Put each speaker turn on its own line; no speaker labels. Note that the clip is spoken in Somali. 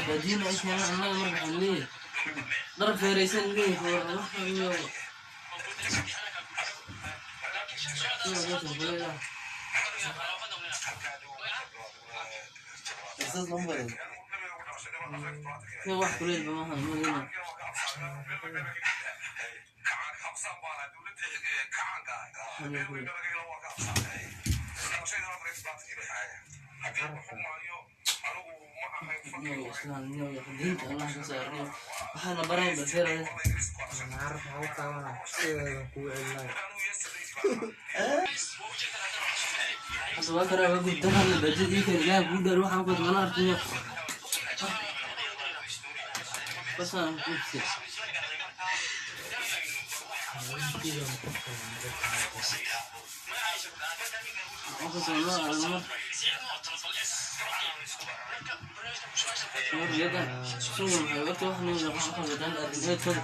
Baadiina ay keenaan annaga marka waxaan leeyahay dhar feeraysan leeyahay war waxa iyo sida meesha kuleeyahay.
Saas lama baran.
Kuwa wax kuleelba maaha malina. Islaamnimo iyo diinta Allah ka saarniyo waxaana barayn balfeeraya.
Carab maxaa u taabanaa? Sideeda kugu celinaya.
Hadda waa karaa waa gubtan hadda baadiyada ii keen ilaah kuu dhaar waxaan ku mana arkiyo basaan gubtay. Waxaas oo loo aragno mar yada suuqa maxay ogta wax nin wax ka badan arrin eedkooda.